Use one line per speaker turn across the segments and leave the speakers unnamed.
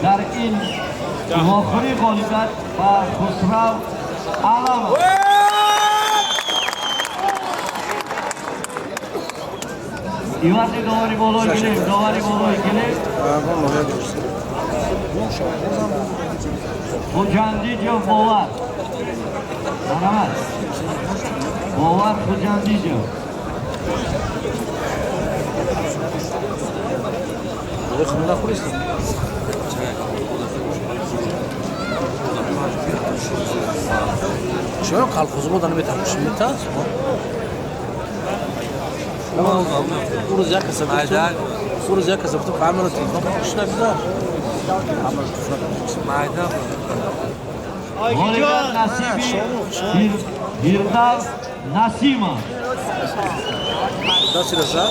Дар ин вохӯрӣ ғолибият ба Хусрав Аламов. Ивази довари болои гилем, довари болои гилем. Хуҷандиҷов Бовар. Марҳамат. Бовар Хуҷандиҷов.
Чаро колхозмо да наметавониш метас? Урӯз як каса гуфтум, урӯз як каса гуфтум, ҳамаро телефон кардам, нагузашт. Ҳамаро телефон кардам.
Ғолибият насиби Фирдавс Насимов.
Дасти раза?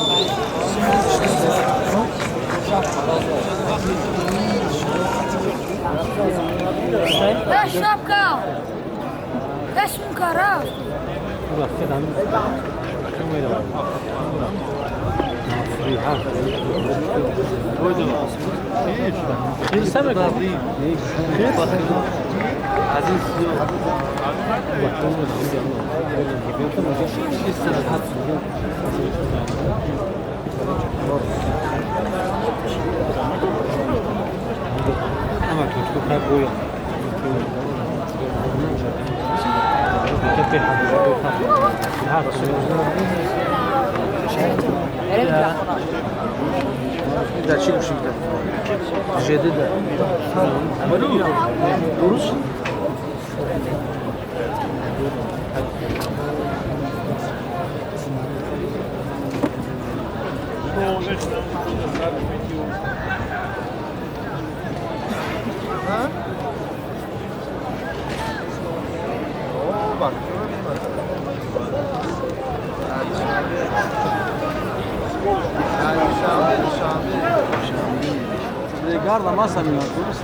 Шапка! Сумка рафт.
Дар чӣ гӯшида? Жедида. Дуруст? Garda massa mia, дуруст?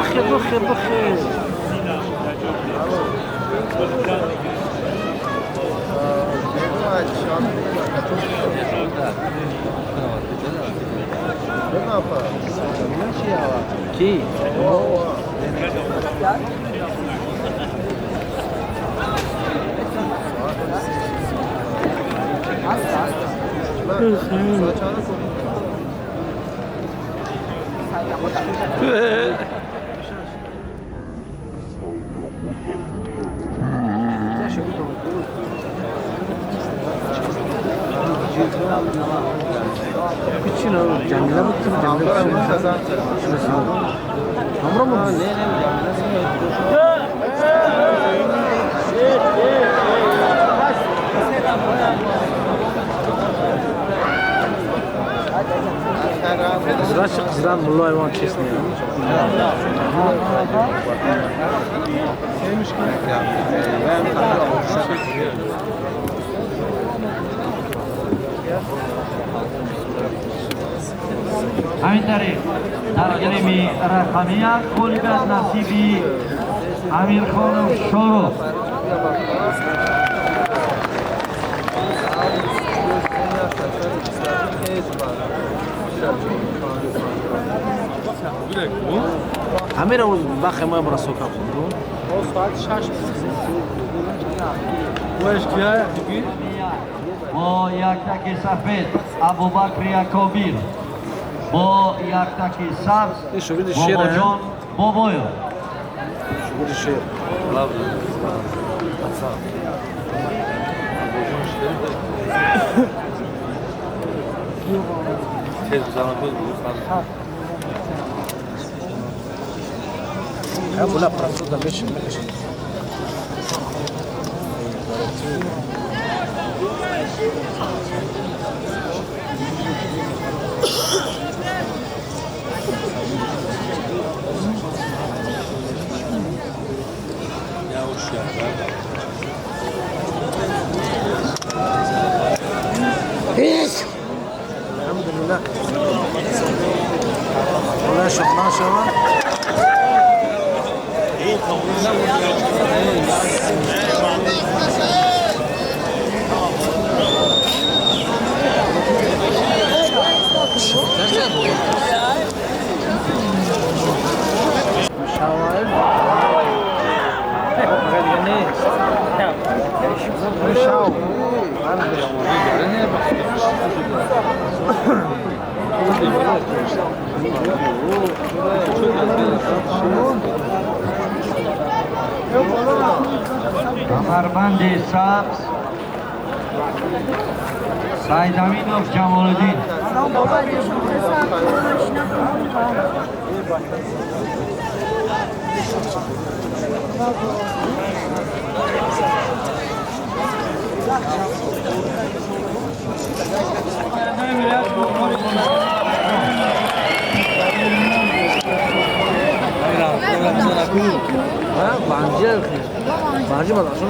بخير بخير بخير. کی؟ Qizran Mulloyevon честно.
Ҳамин тариқ дар гилеми рақамият ғолибият насиби Амирхонов Шорух.
Ҳамира бахе мо расо кам хӯрд.
Соат 6.
Бо як таки сафед Абубакри Акобир, бо як таки сабз Бобоҷон Бобоев.
Шогирди шер. Була просто мешин мешин. لا ولا 12.
کمربند سبز سید امینов جمال‌الدین.
بانجي ما تعرفش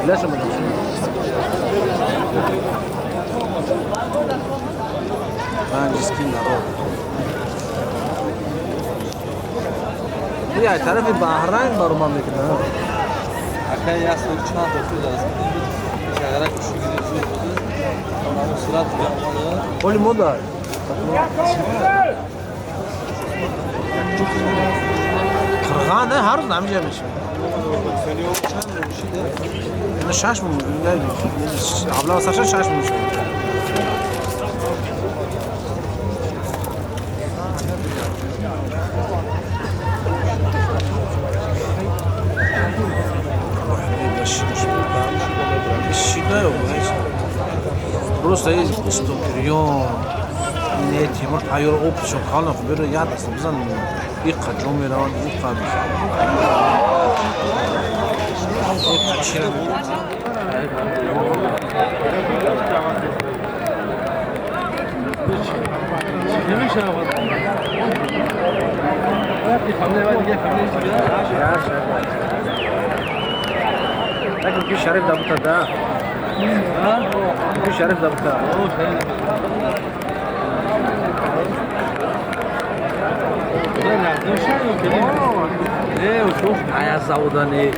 لاش ما تعرفش بانجي سكين دارو يا تعرفي بحرين برو ما میکنه
اکای یه سال چند تا تو دست شغرک شگیری بود صورت
ولی مدار قرغانه هر روز نمیشه میشه نه شش مون نه حالا سر شش مون شد. Просто стопирион не Тимур тайёр опшон калон хуб беру яд аст бизан иққа ҷо мераванд иққа чира. لكن في شريف ده بتاع ده في شريف ده بتاع ايه وشوف يا زوداني.